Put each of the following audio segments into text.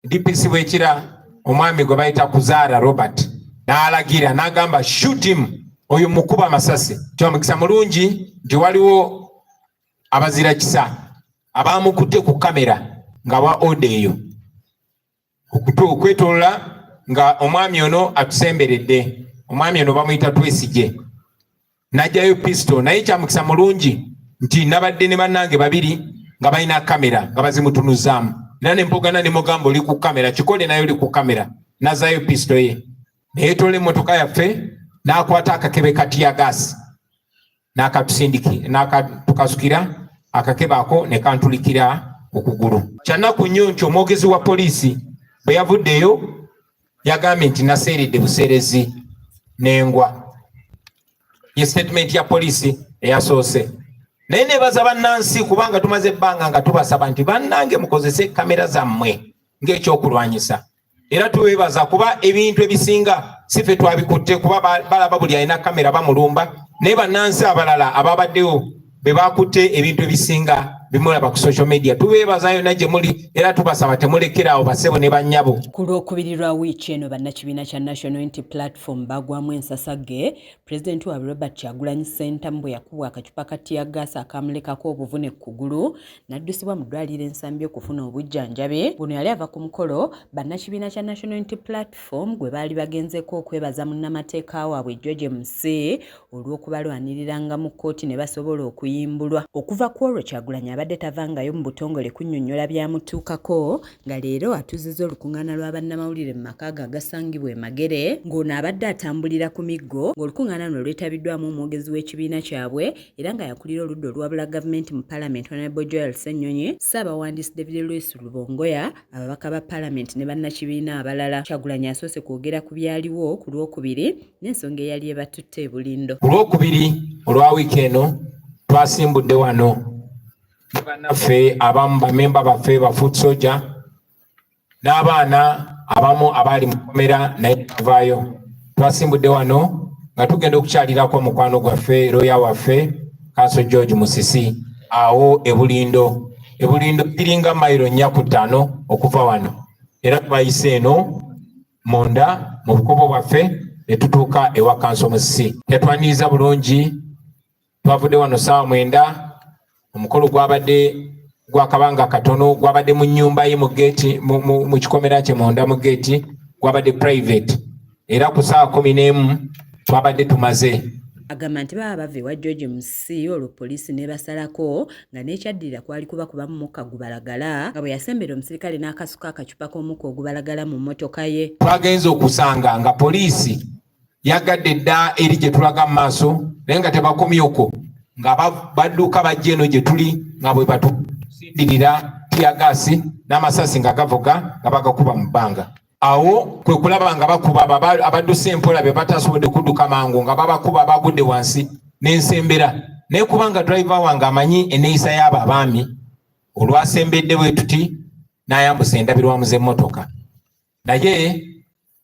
DPC bwekira omwami gwe bayita Kuzaara Robert n'alagira n'agamba, "Shoot him, oyo mukuba amasasi." Kyamukisa mulungi nti waliwo abazira kisa abamukutte ku kamera nga wa order eyo okwetolola nga omwami ono atusemberedde. Omwami ono bamuyita Twesigye, n'ajjayo pistol, naye kyamukisa mulungi nti nabadde ne bannange babiri nga balina kamera nga bazimutunuzaamu, era nempogana ne mugamba, "Oli ku kamera, kikole naye oli ku kamera." Nazayo pistol ye, neyetoola emmotoka yaffe, n'akwata akakebe ka tear gas n'akatusindiki n'akatukasukira akakebe ako ne kantulikira okugulu. Kyanaku nnyo nti omwogezi wa poliisi bwe yavuddeyo yagambye nti naseeredde buseerezi n'engwa. Ye statement ya poliisi eyasoose. Naye nebaza bannansi, kubanga tumaze ebbanga nga tubasaba nti bannange mukozese kamera zammwe ng'ekyokulwanyisa, era tubebaza kuba ebintu ebisinga si ffe twabikutte, kuba balaba buli alina kamera bamulumba, naye bannansi abalala ababaddewo be bakutte ebintu ebisinga bimulaba ku social media. Tubeebaza yonna gye muli, era tubasaba temulekerawo, basebo ne bannyabo. Ku Lwokubiri lwa wiiki eno, bannakibiina kya National Unity Platform bagwamu ensasagge pulezidenti waabwe Robert Kyagulanyi Ssentamu bwe yakubwa akacupa ka tear gas akamulekako obuvune ku kugulu, n'addusibwa mu ddwaliro Ensambya okufuna obujjanjabi. Buno yali ava ku mukolo bannakibiina kya National Unity Platform gwe baali bagenzeeko okwebaza munnamateeka waabwe George Musisi olw'okubalwaniriranga mu kkooti ne basobola okuyimbulwa. Okuva ku olwo, Kyagulanyi abadde tavangayo mu butongole kunnyonnyola byamutuukako, nga leero atuuzizza olukuŋŋaana lwa bannamawulire mu maka ge agasangibwa e Magere, ng'ono abadde atambulira ku miggo. Ng'olukuŋŋaana luno lwetabiddwamu omwogezi w'ekibiina kyabwe era nga yakulira oludda oluwabula gavumenti mu Paalamenti, Honorable Joel Ssennyonyi, Ssaabawandiisi David Lewis Rubongoya, ababaka ba Paalamenti ne bannakibiina abalala. Kyagulanyi asoose kwogera ku byaliwo ku Lwokubiri n'ensonga eyali ebatutte e Bulindo. Ku Lwokubiri olwa wiiki eno twasimbudde wano ne bannaffe abamu, bamemba baffe ba foot soldier n'abaana abamu abaali mu kkomera naye bavaayo. Twasimbudde wano nga tugenda okukyalirako omukwano gwaffe, looya waffe, Counsel George Musisi, awo e Bulindo. E Bulindo kiringa mayiro 4 ku 5 okuva wano, era twayise eno munda mu bukubo bwaffe ne tutuuka ewa Counsel Musisi. Yatwaniriza bulungi. Twavudde wano ssaawa 9. Omukolo gwabadde gwakabanga katono, gwabadde mu nnyumba ye mu geeti, mu kikomera kye munda mu geeti, gwabadde private, era ku ssaawa 11 twabadde tumaze. Agamba nti baba bava ewa George Musisi, olwo poliisi n'ebasalako, nga n'ekyaddirira kwali kubakubamu mukka gubalagala, nga bwe yasembera omusirikale n'akasuka akacupa k'omukka ogubalagala mu mmotoka ye. Twagenze okusanga nga poliisi yagadde dda eri gye tulaga mu maaso, naye nga tebakomye okwo, nga badduka bajja eno gye tuli, nga bwe batusindirira tear gas n'amasasi nga gavuga nga bagakuba mu bbanga. Awo kwe kulaba nga bakuba abadduse empola be batasobodde kudduka mangu, nga babakuba abagudde wansi n'ensembera. Naye kubanga driver wange amanyi enneeyisa y'abo abaami, olwasembedde bwe tuti n'ayambusa endabirwamu z'emmotoka, naye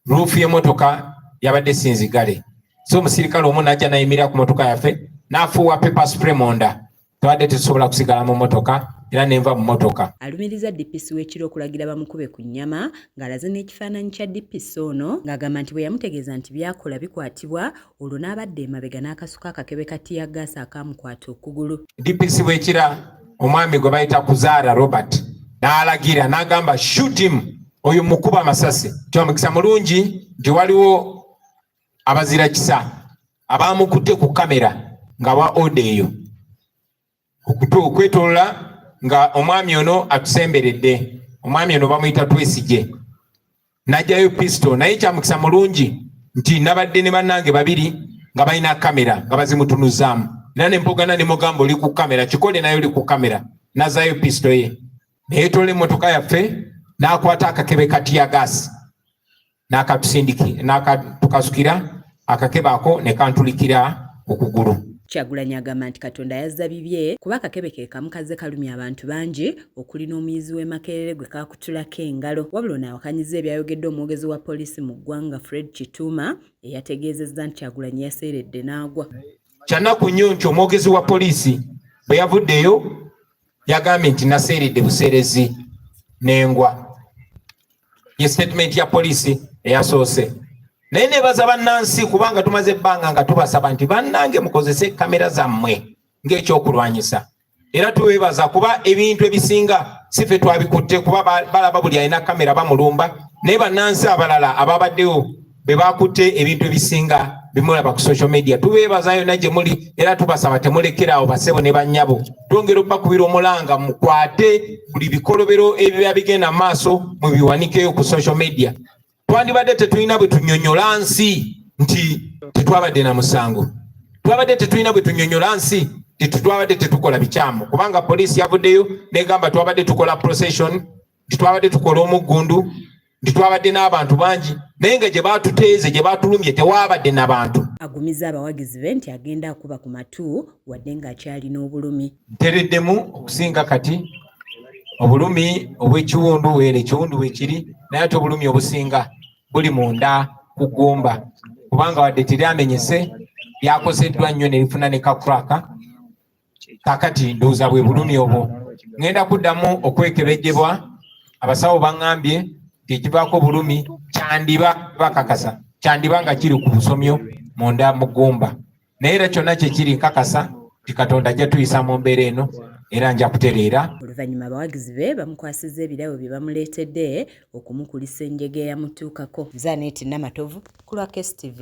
roof y'emmotoka yabadde sinzigale, so omusirikale omu n'ajja n'ayimirira ku motoka yaffe n'afuuwa pepper spray munda. Tubadde tetusobola kusigala mu motoka, era nenva mu motoka. Alumiriza DPC w'ekiro okulagira bamukube ku nnyama, ng'alaze n'ekifaananyi kya DPC ono, ng'agamba nti bwe yamutegeeza nti byakola bikwatibwa, olwo n'abadde emabega n'akasuka akakebe ka tear gas akaamukwata okugulu. DPC bwekira omwami gwe bayita Kuzaara Robert n'alagira n'agamba, "Shoot him, oyo mukuba amasasi." Kyamukisa mulungi nti waliwo abazira kisa abamukutte ku kamera nga wa order eyo okwetolola nga omwami ono atusemberedde. Omwami ono bamuyita Twesigye, n'ajjayo pistol, naye kyamukisa mulungi nti nabadde ne bannange babiri nga balina kamera nga bazimutunuzaamu, era nempogana ne mugamba, "Oli ku kamera, kikole naye oli ku kamera." Nazayo pistol ye, neyetoola emmotoka yaffe, n'akwata akakebe ka tear gas n'akatusindiki n'akatukasukira akakebe ako ne kantulikira okugulu. Kyagulanyi agamba nti Katonda yazza bibye, kuba akakebe ke kamu kazze kalumya abantu bangi, okuli n'omuyizi w'e Makerere gwe kaakutulako engalo. Wabula ono awakanyiza ebyayogedde omwogezi wa poliisi mu ggwanga, Fred Kituuma, eyategeezezza nti Kyagulanyi yaseeredde n'agwa. Kyanaku nnyo nti omwogezi wa poliisi bwe yavuddeyo yagambye nti naseeredde buseerezi n'engwa. Ye statement ya poliisi eyasoose. Naye nebaza bannansi, kubanga tumaze ebbanga nga tubasaba nti bannange mukozese kamera zammwe ng'ekyokulwanyisa, era tubebaza kuba ebintu ebisinga si ffe twabikutte, kuba balaba buli alina kamera bamulumba, naye bannansi abalala ababaddewo be bakutte ebintu ebisinga bimulaba ku social media. Tubeebaza yonna gye muli, era tubasaba temulekerawo, basebo ne bannyabo. Twongera okubakubira omulanga, mukwate buli bikolobero ebiba bigenda mu maaso, mubiwanikeyo ku social media. Twandibadde tetulina bwe tunyonyola nsi nti tetwabadde na musango, twabadde tetulina bwe tunyonyola nsi nti twabadde tetukola bikyamu, kubanga poliisi yavuddeyo negamba twabadde tukola procession, nti twabadde tukola omuggundu, nti twabadde n'abantu bangi, naye nga gye batuteeze, gye batulumye, tewaabadde n'abantu. Agumiza abawagizi be nti agenda akuba ku matu wadde ng'akyalina obulumi. Ntereddemu okusinga kati. Obulumi obw'ekiwundu weera, ekiwundu weekiri, naye ate obulumi obusinga buli munda ku ggumba, kubanga wadde teryamenyese, lyakoseddwa nnyo ne lifuna ne kakuraka. Kakati ndowooza bwe bulumi obwo. Ŋŋenda kuddamu okwekebejjebwa. Abasawo baŋŋambye nti ekivaako obulumi kyandiba, bakakasa, kyandiba nga kiri ku busomyo munda mu ggumba, naye era kyonna kyekiri, nkakasa nti Katonda ajja tuyisa mu mbeera eno era nja kutereera. Oluvannyuma abawagizi be bamukwasizza ebirabo bye bamuleetedde okumukulisa enjega eyamutuukako. Zanet Namatovu ku lwa KSTV.